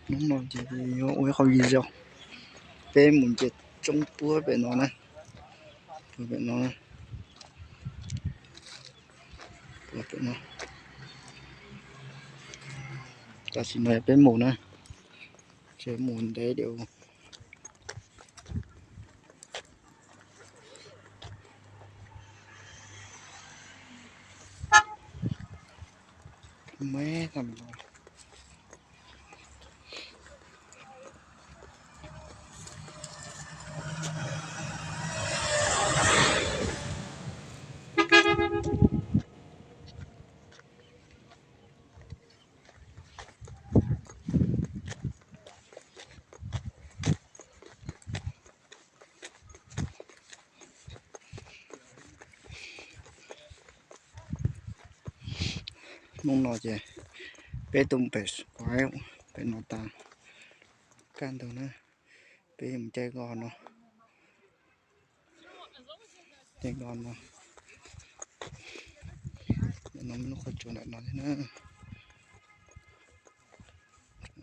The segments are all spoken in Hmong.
Hnub no ces yuav ua ib qho video, peb mus nce tsoob puag pem no na, puag pem no, puag pem no. Tam sim no peb mus na, tseem mus ntev diam. Hnub no ces peb tuaj pem, pem no tas kaj ntug na, peb mus caij ko no, caij ko no, no lub qhov tsua ntawm no thiab na,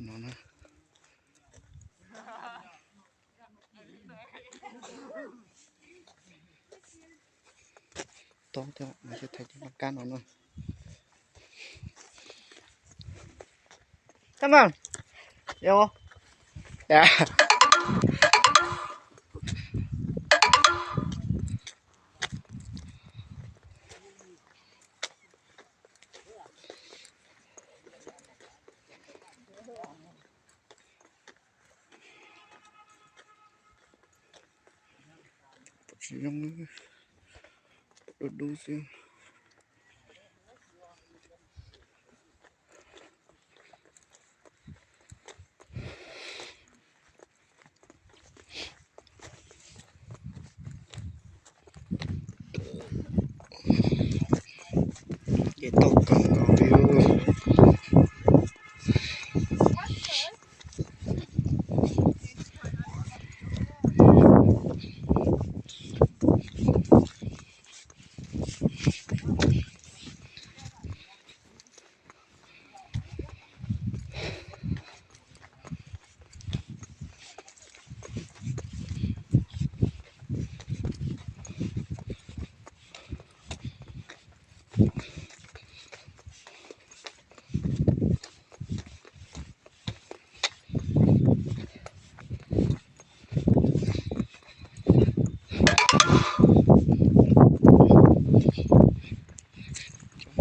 no na. Tau thiab, mas thiaj thaiv cov laj kab no na. Come on. Yo. Pom tsis zoo, pom dub dub xwb. Ces tau kawg nkaus li.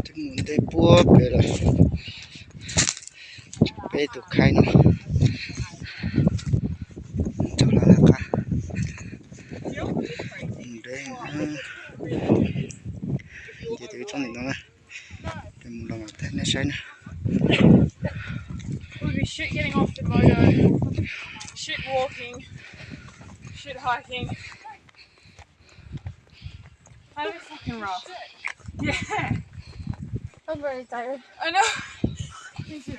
Twb mus ntev puag pem lawm, peb tus khaib no nrog lawv laj qab mus deb. Ces tus tsob ntawm no na, ces mus los mas thaij nej saib na. We'll be shit getting off the motor, shit walking, shit hiking. That was fucking rough. Yeah. I'm very tired. I know. Me too.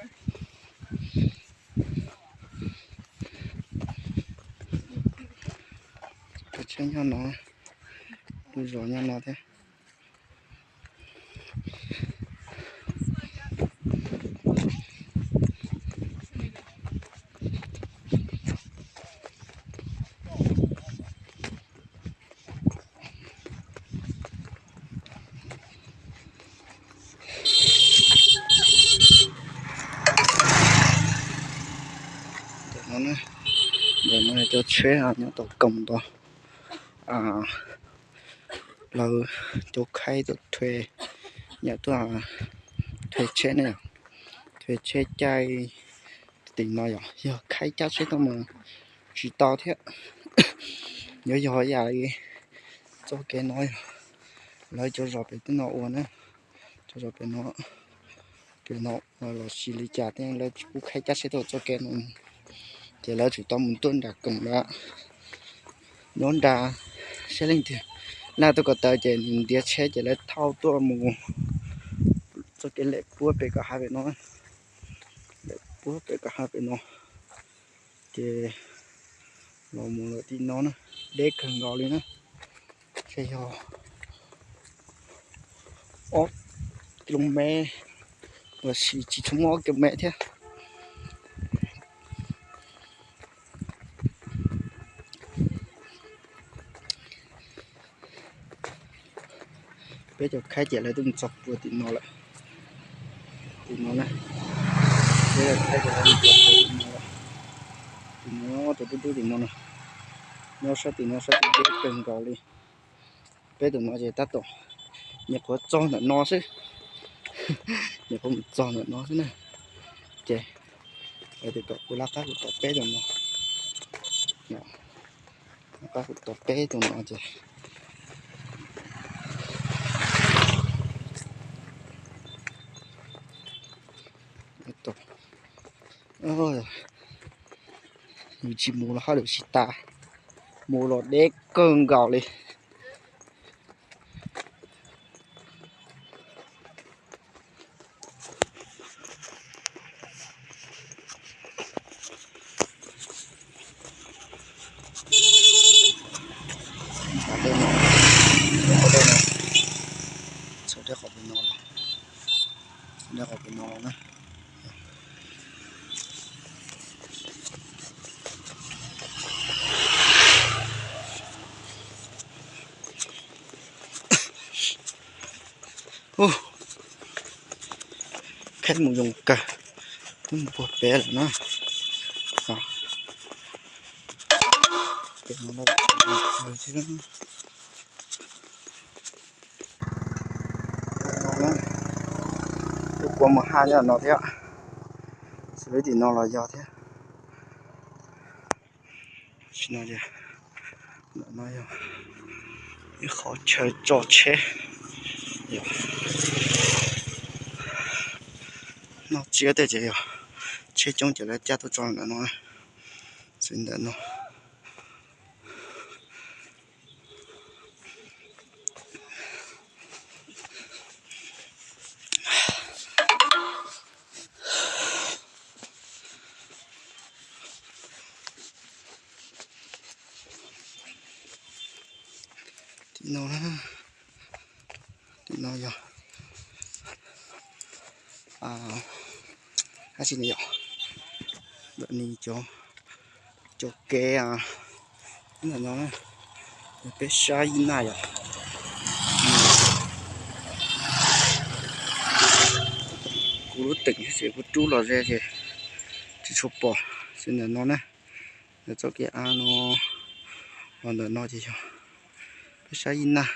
Tus tsheb nyob no, tus zos nyob no thiab. Ntawm no, ntawm no cov tsheb nyob tom koom ntawd, lawv cov khaib tuaj thuê, yam tuaj thuê tsheb ne, thuê tsheb caij tim no yom, yog khaib cab tsheb tuaj mus tsis tau thiab. Yuav yog yam li txoj kev no yog lawv cov zos pem tej no ua na, cov zos pem no, pem no los sis li cas tej lawv tsis pub khaib cab tsheb tuaj txoj kev no, ces lawv tsum tau mus tuaj nram koom lawm. Nyob nram, saib leej twg naj tuaj ko taw ces nws ntiav tsheb ces lawv thauj tuaj mus txoj kev lem puag pem kom hav pem no, lem puag pem kom hav pem no, ces los mus lawm tim no na, deb kawg nkaus li na. Ces yog ob kis lus mev, los sis tsis tshua muaj ob kis lus mev thiab. Peb cov khaib ces lawv twb mus txog puag tim no lawm. Tim no na, peb cov khaib ces lawv mus txog puag tim no lawm. Tim no, tus dub dub tim no na, nyob sab tim no sab tim deb kawg nkaus li. Peb tus no ces tab tom nyuam qhuav txog ntawm no xwb, nyuam qhuav mus txog ntawm no xwb na. Ces lawv tias kom kuv laj qab kuv tom peb tus no, laj qab kuv tom peb tus no ces yus tsis mus los haj yam tsis tas, mus los deb kawg nkaus li. Txog deb qhov pem no los, deb qhov pem no los na. Khaib mus zoo kawg, twb mus puag pem lawm na. Twb kua muag haj nyob no thiab, xws li tim no los yog thiab. Tim no, ntawm no yog ib qhov chaw tso tsheb, yog noj tsiab tej ces yog tsheb coob ces lawv cab tuaj tso ntawm no, xws ntawm no. Tim no, tim no yog hab tsi ne yom, ntawm no cov, cov kev ntawm no, peb sab Yij Naj yom. Kuv lub teem ces kuv rub los ze ces tsis tshua pom, xws ntawm no na. Ntawm txoj kev av no, los ntawm no ces yog peb sab Yij Naj,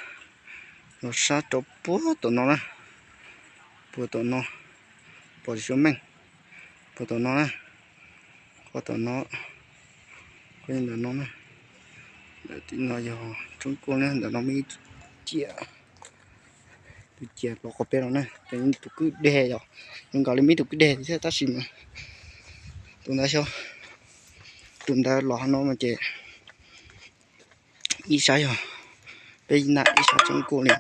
los sab rau puag tom no na, puag tom no, pom tsis tshua meej, puag tom no na, qhov tom no, qhov ntawm no na. Ntawm tim no yog tsob kuj na, ntawm no muaj ib tug ciam, tus ciam los qhov pem no na, ces tus kwj deg yom, zoo nkaus li muaj ib tug kwj deg thiab tab sis mas tus ntawd xyov, tus ntawd los no mas ces ib sab yog peb Yij Naj, ib sab tsob kuj li.